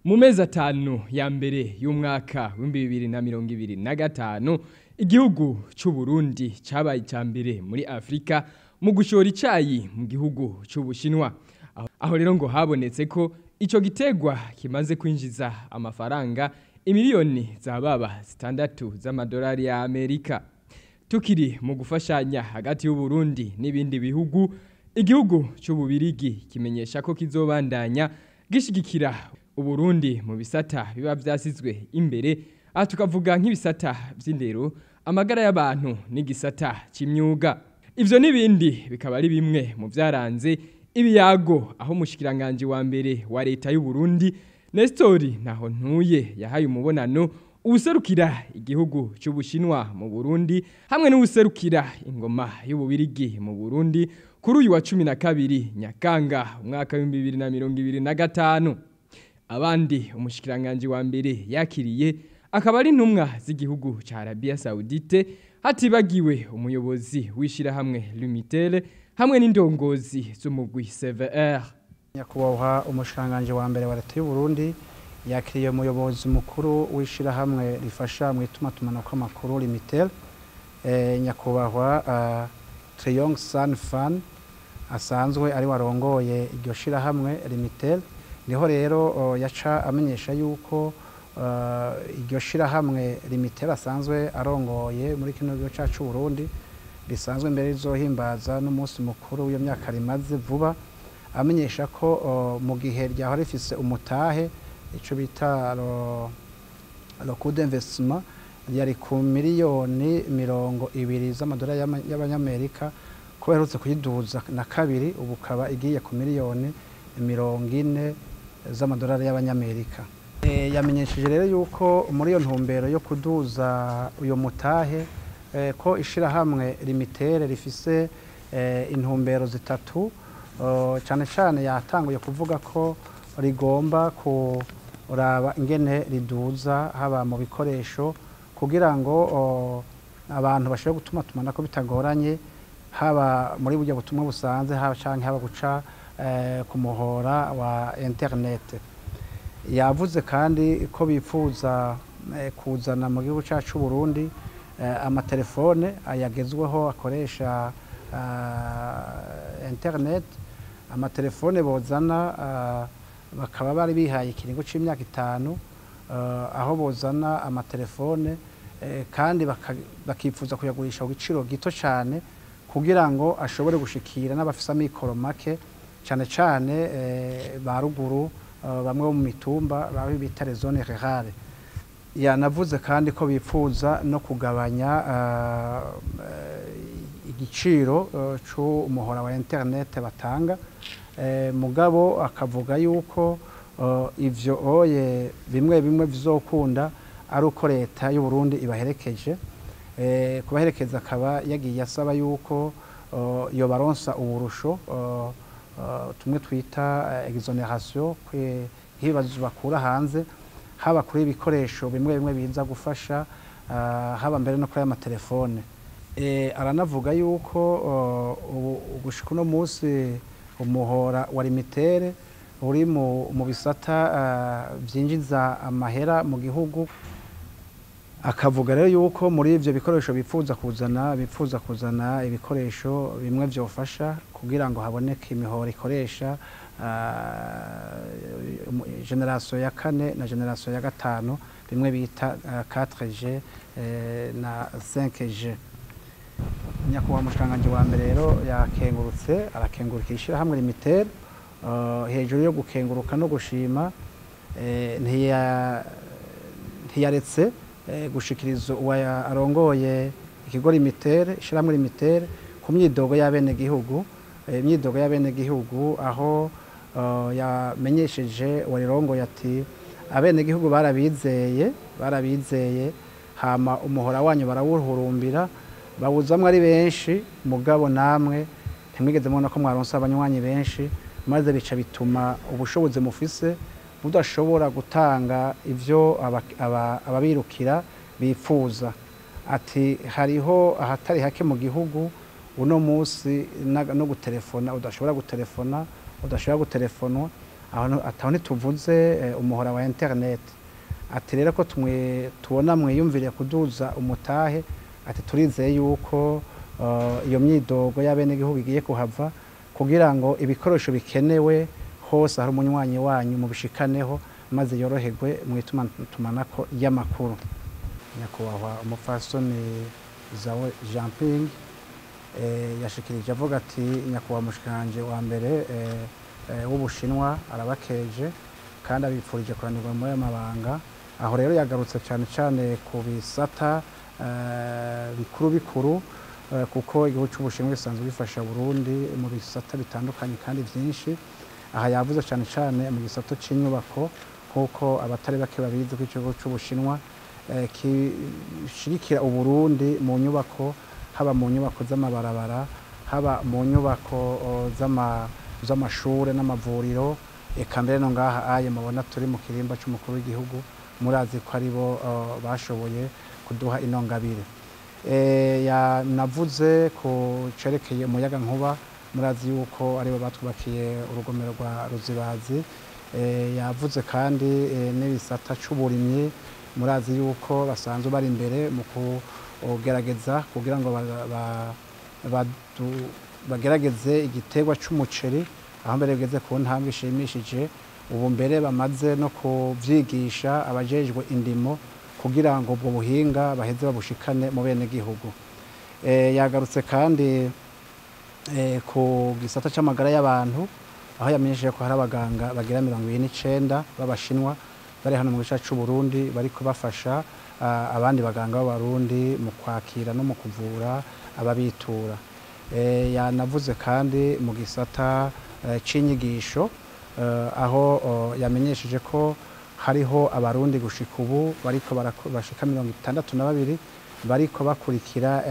Mu mezi 5 ya mbere y'umwaka w'2025, igihugu c'u Burundi cabaye ica mbere muri Afrika mu gushora icayi mu gihugu c'Ubushinwa. Aho rero ngo habonetse ko ico gitegwa kimaze kwinjiza amafaranga imiliyoni zababa 6 z'amadolari ya Amerika. Tukiri mu gufashanya hagati y'u Burundi n'ibindi bihugu, igihugu c'Ububirigi kimenyesha ko kizobandanya gishigikira Uburundi mu bisata biba vyasizwe imbere, aha tukavuga nk'ibisata vy'indero, amagara y'abantu n'igisata c'imyuga. Ivyo n'ibindi bikaba ari bimwe mu vyaranze ibiyago aho umushikiranganje wa mbere wa leta y'u Burundi Nestori Ntahontuye yahaye umubonano uwuserukira igihugu c'Ubushinwa mu Burundi hamwe n'uwuserukira ingoma y'Ububirigi mu Burundi kuri uyu wa 12 Nyakanga umwaka wa 2025. Abandi umushikiranganje wa mbere yakiriye akaba ari intumwa z'igihugu ca Arabia Saudite, hatibagiwe umuyobozi w'ishirahamwe Lumitel hamwe n'indongozi z'umugwi CVR. Nyakubahwa umushikiranganje wa mbere wa leta y'u Burundi yakiriye umuyobozi mukuru w'ishirahamwe rifasha mu itumatumanako amakuru Lumitel, nyakubahwa Triong San Fan asanzwe ari warongoye iryo shirahamwe Lumitel. Niho rero yaca amenyesha yuko iryo shirahamwe Lumitel asanzwe arongoye muri kino gihugu cacu Burundi risanzwe mbere rizohimbaza n'umunsi mukuru w'iyo myaka rimaze vuba, amenyesha ko mu gihe ryahora rifise umutahe ico bita le coût d'investissement yari ku miliyoni 20 z'amadolari y'abanyamerika, ko baherutse kuyiduza na kabiri, ubu kaba igiye ku miliyoni 40 z'amadolari y'abanyamerika. Yamenyesheje rero yuko muri iyo ntumbero yo kuduza uyo mutahe ko ishirahamwe Lumitel rifise intumbero zitatu, cyane cyane yatanguye kuvuga ko rigomba kuraba ingene riduza haba mu bikoresho kugira ngo abantu bashobore gutuma tumanako bitagoranye, haba muri buryo butumwa busanze, haba canke haba guca ku muhora wa internet. Yavuze kandi ko bifuza kuzana mu gihugu cacu Burundi amatelefone ayagezweho akoresha internet. Amatelefone bozana bakaba bari bihaye ikiringo c'imyaka 5, aho bozana amatelefone kandi bakifuza kuyagurisha ku giciro gito cyane kugira ngo ashobore gushikira n'abafise amikoro make, cyane cyane ba ruguru, bamwe bo mu mitumba babi bita les zones rurales. Yanavuze kandi ko bifuza no kugabanya igiciro c'umuhora wa internet batanga, mugabo akavuga yuko ivyo oye bimwe bimwe bizokunda ari uko leta y'u Burundi ibaherekeje. Kubaherekeza akaba yagiye asaba yuko yo baronsa uburusho tumwe twita exoneration nk'ibibazo bakura hanze, haba kuri ibikoresho bimwe bimwe biza gufasha, haba mbere no kuri amatelefone. Aranavuga yuko ugushika uno munsi umuhora wa Lumitel uri mu bisata vyinjiza amahera mu gihugu. Akavuga rero yuko muri ivyo bikoresho bifuza kuzana ibikoresho bimwe vyofasha kugira ngo haboneke imihora ikoresha generation ya 4 na generation ya 5, bimwe bita 4G na 5G. Nyakubahwa umushikiranganje wa mbere rero yakengurutse, arakengurukira ishirahamwe Lumitel. Hejuru yo gukenguruka no gushima, ntiyaretse gushikiriza uwa arongoye ikigo Lumitel, ishirahamwe Lumitel, ku myidogo y'abenegihugu, imyidogo y'abenegihugu aho yamenyesheje warirongoye ati abenegihugu barabizeye hama umuhora wanyu barawuhurumbira, bawuzamwe ari benshi, mugabo namwe ntimwigeze mubona ko mwaronse abanywanyi benshi, maze bica bituma ubushobozi mufise budashobora gutanga ivyo ababirukira bifuza. Ati hariho ahatari hake mu gihugu uno munsi no gutelefona udashobora gutelefona, udashobora gutelefonwa. Aho ataho ntituvuze umuhora wa internet. Ati rero ko tubona mwiyumviriye kuduza umutahe, ati turizeye yuko iyo myidogo y'abenegihugu igiye kuhava kugira ngo ibikoresho bikenewe hose hari umunywanyi wanyu mubishikaneho maze yoroherwe mu itumatumanako y'amakuru. Nyakubahwa umupfasoni Zhao Jinping yashikirije avuga ati nyakubahwa mushikanje wa mbere w'Ubushinwa arabakeje kandi abipfurije kuranirwa muri amabanga. Aho rero yagarutse cyane cyane ku bisata bikuru bikuru, kuko igihugu cy'Ubushinwa gisanzwe gifasha Burundi mu bisata bitandukanye kandi byinshi. Aha yavuze cyane cyane mu gisata cy'inyubako, kuko abatari bake babizi ko igihugu cy'Ubushinwa kishigikira Uburundi mu nyubako, haba mu nyubako z'amabarabara, haba mu nyubako z'amashure n'amavuriro, eka mbere no ngaha aye mubona turi mu kirimba cy'umukuru w'igihugu, murazi ko aribo bashoboye kuduha inongabire. Yanavuze ku cerekeye umuyaga nkuba, murazi yuko aribo batwubakiye urugomero rwa Ruzibazi. Yavuze kandi n'ibisata c'uburimyi, murazi yuko basanzwe bari imbere mu kugerageza kugira ngo bagerageze igiterwa c'umuceri, aho mbere bigeze ku ntambwe ishimishije. Ubu mbere bamaze no kuvyigisha abajejwe indimo kugira ngo ubwo buhinga baheze babushikane mu bene gihugu. Yagarutse kandi ku gisata c'amagara y'abantu, aho yamenyesheje ko hari abaganga bagira 29 b'Abashinwa bari hano mu gice c'u Burundi bariko bafasha abandi baganga b'Abarundi mu kwakira no mu kuvura ababitura. Yanavuze kandi mu gisata c'inyigisho, aho yamenyesheje ko hariho Abarundi gushika ubu bariko bashika 62 bariko bakurikira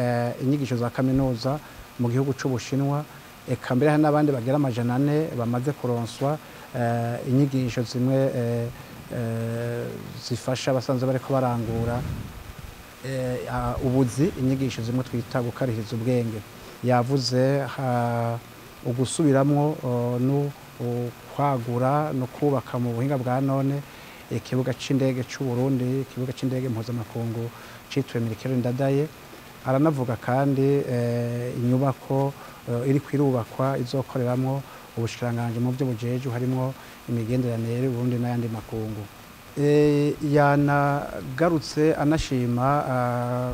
inyigisho za kaminuza mu gihugu c'Ubushinwa, eka mbere hari n'abandi bagera 400 bamaze kuronswa inyigisho zimwe zifasha abasanzwe bariko barangura ubuzi, inyigisho zimwe twita gukarihiriza ubwenge. Yavuze ugusubiramwo no kwagura no kubaka mu buhinga bwa none ikibuga c'indege c'u Burundi, ikibuga c'indege mpuzamakungu citwe Melchior Ndadaye. Aranavuga kandi inyubako iri kwirubakwa izokoreramwo ubushikiranganje mu byo bujeje, harimo imigenderanire y'u Burundi n'ayandi makungu. Yanagarutse anashima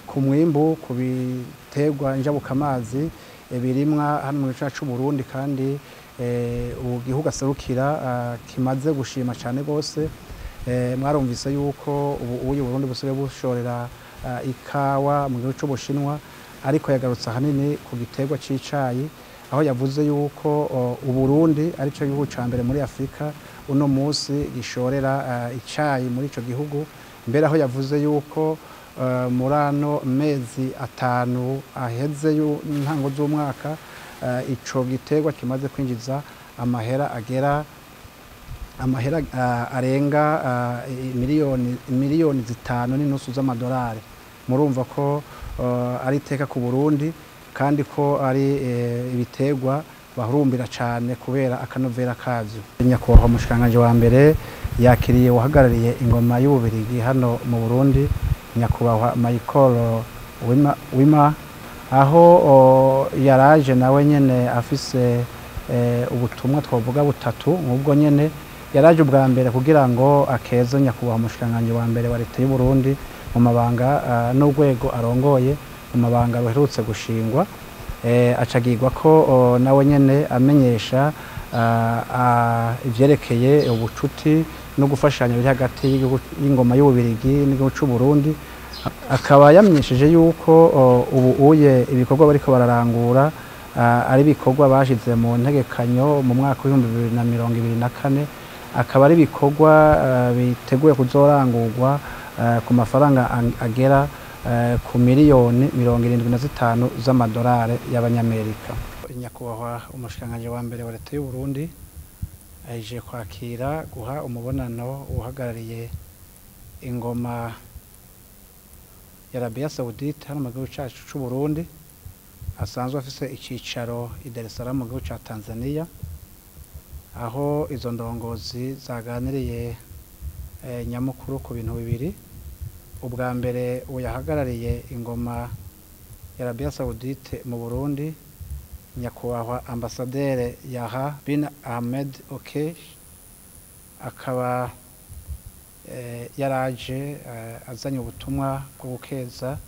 ku mwimbu ku biterwa njabukamazi birimwa hano mu gice c'u Burundi, kandi ubu gihugu aserukira kimaze gushima cyane gose. Mwarumvise yuko ubu uyu Burundi busigaye bushorera ikawa mu gihugu c'Ubushinwa, ariko yagarutse ahanini ku giterwa c'icayi, aho yavuze yuko Uburundi ari cyo gihugu ca mbere muri Afrika uno munsi gishorera icayi muri ico gihugu. Mbere aho yavuze yuko muri ano mezi 5 aheze y'intango z'umwaka ico giterwa kimaze kwinjiza amahera agera amahera arenga miliyoni 5.5 z'amadolari. Murumva ko ari iteka ku Burundi, kandi ko ari ibiterwa bahurumbira cyane kubera akanovera kavyo. Nyakubahwa umushikanganje wa mbere yakiriye uhagarariye ingoma y'Ububirigi hano mu Burundi, nyakubahwa Michael Wima, aho yaraje nawe nyene afise ubutumwa twavuga butatu. Nk'ubwo nyene yaraje ubwa mbere kugira ngo akeze nyakubahwa umushikanganje wa mbere wa leta y'u Burundi mu mabanga n'urwego arongoye mu mabanga baherutse gushingwa. Acagirwa ko nawe nyene amenyesha ivyerekeye ubucuti no gufashanya biri hagati y'ingoma y'Ububirigi n'igihugu c'u Burundi. Akaba yamenyesheje yuko ubu uye ibikorwa bariko bararangura ari ibikorwa bashize mu ntegekanyo mu mwaka w'ibihumbi 2024, akaba ari ibikorwa biteguye kuzorangurwa ku mafaranga agera ku miliyoni 75 z'amadolari y'Abanyamerika. Nyakubahwa umushikanganje wa mbere wa leta y'u Burundi aje kwakira guha umubonano uhagarariye ingoma ya Arabia Saoudite hano mu gihugu cacu c'u Burundi, asanzwe afise icicaro i Dar es Salaam mu gihugu ca Tanzania. Aho izo ndongozi zaganiriye nyamukuru ku bintu bibiri. Ubwa mbere, uyahagarariye ingoma ya Arabia Saoudite mu Burundi, nyakubahwa ambasaderi Yaha bin Ahmed Okesh, akaba yaraje azanye ubutumwa bwo gukeza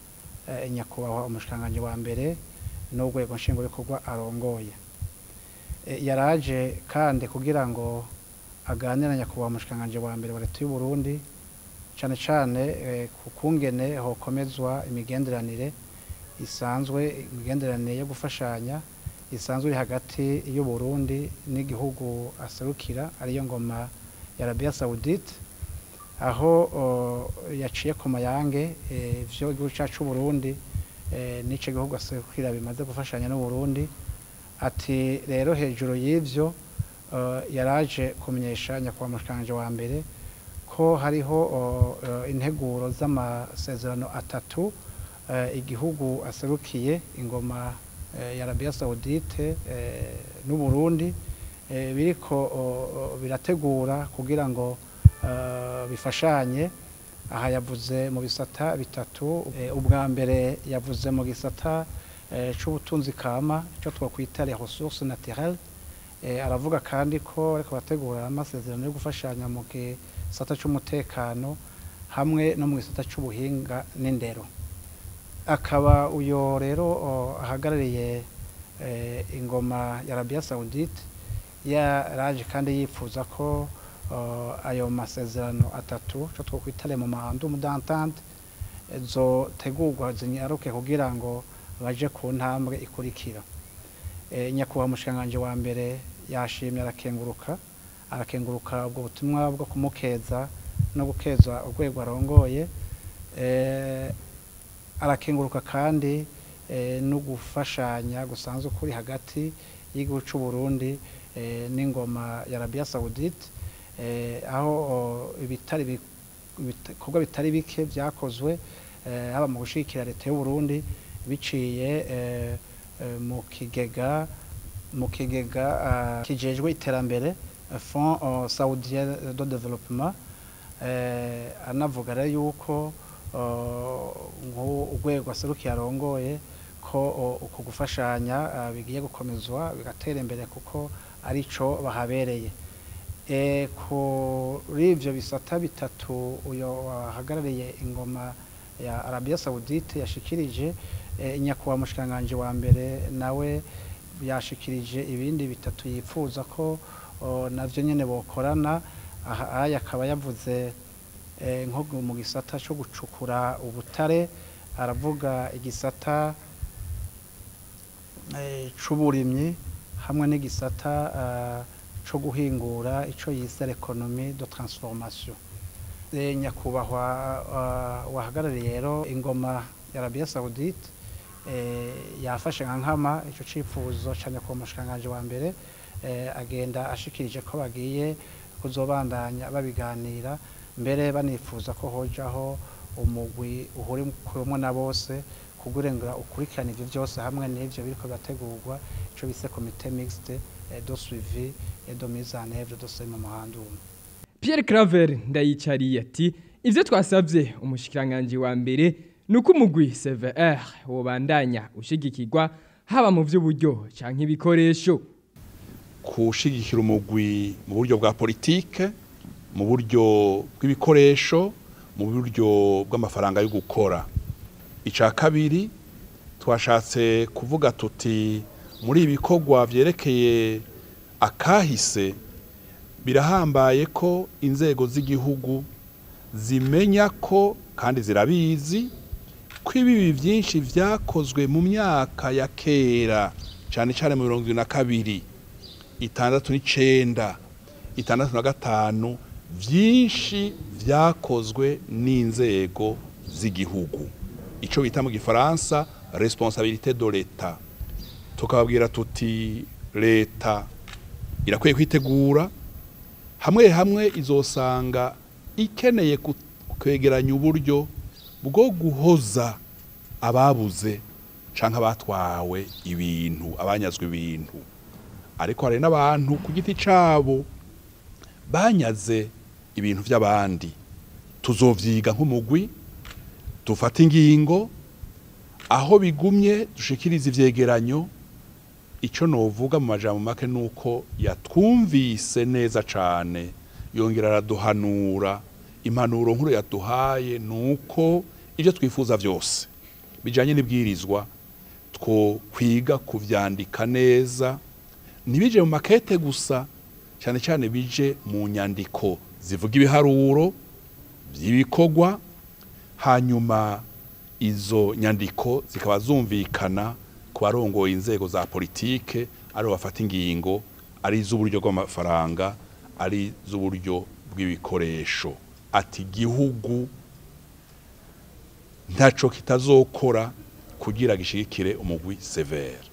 nyakubahwa umushikiranganji wa mbere n'urwego nshingwabikorwa arongoye. Yaraje kandi kugira ngo aganire na nyakubahwa umushikiranganji wa mbere wa leta y'u Burundi, cane cane ku kungene hokomezwa imigenderanire isanzwe, imigenderanire yo gufashanya isanzwe iri hagati y'u Burundi n'igihugu aserukira, ariyo ngoma ya Arabia Saoudite, aho yaciye ku mayange ivyo igihugu cacu Burundi n'ico gihugu aserukira bimaze gufashanya n'u Burundi. Ati rero hejuru y'ivyo, yaraje kumenyesha nyakubahwa umushikiranganji wa mbere ko hariho integuro z'amasezerano atatu igihugu aserukiye, ingoma ya Arabia Saoudite, n'u Burundi biriko birategura kugira ngo bifashanye. Aha yavuze mu bisata bitatu. Ubwa mbere yavuze mu gisata c'ubutunzi kama, ico twokwita les ressources naturelles. Aravuga kandi ko ariko bategura amasezerano yo gufashanya mu gisata c'umutekano hamwe no mu gisata c'ubuhinga n'indero. Akaba uyo rero ahagarariye ingoma ya Arabia Saoudite yaraje kandi yifuza ko ayo masezerano atatu, ico twokwita les memorandum d'entente, zotegurwa zinyaruke kugira ngo baje ku ntambwe ikurikira. Nyakubahwa umushikiranganji wa mbere yashimye, arakenguruka ubwo butumwa bwo kumukeza no gukeza urwego arongoye. Arakenguruka kandi no gufashanya gusanzwe kuri hagati y'igihugu c'u Burundi n'ingoma ya Arabia Saoudite, aho ibitari ibikorwa bitari bike vyakozwe, haba mu gushigikira leta y'u Burundi biciye mu kigega kijejwe iterambere, Fonds saoudien de développement. Anavuga rero yuko urwego aserukiye arongoye ko uko gufashanya bigiye gukomezwa bigatera imbere, kuko arico bahabereye. Kuri ivyo bisata bitatu uyo ahagarariye ingoma ya Arabia Saoudite yashikirije, nyakubahwa umushikiranganji wa mbere nawe yashikirije ibindi bitatu yifuza ko navyo nyene bokorana. Aha aya akaba yavuze nko mu gisata co gucukura ubutare, aravuga igisata c'uburimyi hamwe n'igisata co guhingura, ico yise l'économie de transformation. Nyakubahwa wahagarariye rero ingoma ya Arabia Saoudite yafashe nka nkama ico cifuzo ca nyakubahwa umushikiranganji wa mbere, agenda ashikirije ko bagiye kuzobandanya babiganira, mbere banifuza ko hojaho umugwi uhurikiyemwo na bose kugira ngo ukurikirane ivyo vyose hamwe n'ivyo biriko birategurwa, ico bise comité mixte de suivi et de mise en œuvre de ce memorandum. Pierre Claver Ndayicariye ati ivyo twasavye umushikiranganji wa mbere nuko umugwi CVR wobandanya ushigikirwa, haba mu vy'uburyo canke ibikoresho. Kushigikira umugwi mu buryo bwa politike, mu buryo bw'ibikoresho, mu buryo bw'amafaranga yo gukora. Ica kabiri, twashatse kuvuga tuti muri ibi bikorwa vyerekeye akahise, birahambaye ko inzego z'igihugu zimenya ko, kandi zirabizi, ko ibibi byinshi vyakozwe mu myaka ya kera, cyane cyane mu 72, 69, 65, vyinshi vyakozwe n'inzego z'igihugu, ico bita mu gifaransa responsabilité de l'État. Tukababwira tuti leta irakwiye kwitegura, hamwe hamwe izosanga ikeneye kwegeranya uburyo bwo guhoza ababuze canke abatwawe ibintu, abanyazwe ibintu. Ariko hari n'abantu ku giti cabo banyaze ibintu by'abandi. Tuzovyiga nk'umugwi, dufate ingingo, aho bigumye dushikiriza ivyegeranyo. Icyo novuga mu majambo make nuko yatwumvise neza cane, yongera araduhanura. Impanuro nkuru yaduhaye nuko ibyo twifuza byose bijanye n'ibwirizwa two kwiga kuvyandika neza, ntibije mu makete gusa, cyane cyane bije mu nyandiko zivuga ibiharuro by'ibikorwa, hanyuma izo nyandiko zikaba zumvikana ku barongoye inzego za politike, ari bafata ingingo, ari iz'uburyo bw'amafaranga, ari iz'uburyo bw'ibikoresho. Ati igihugu ntaco kitazokora kugira gishigikire umugwi severe.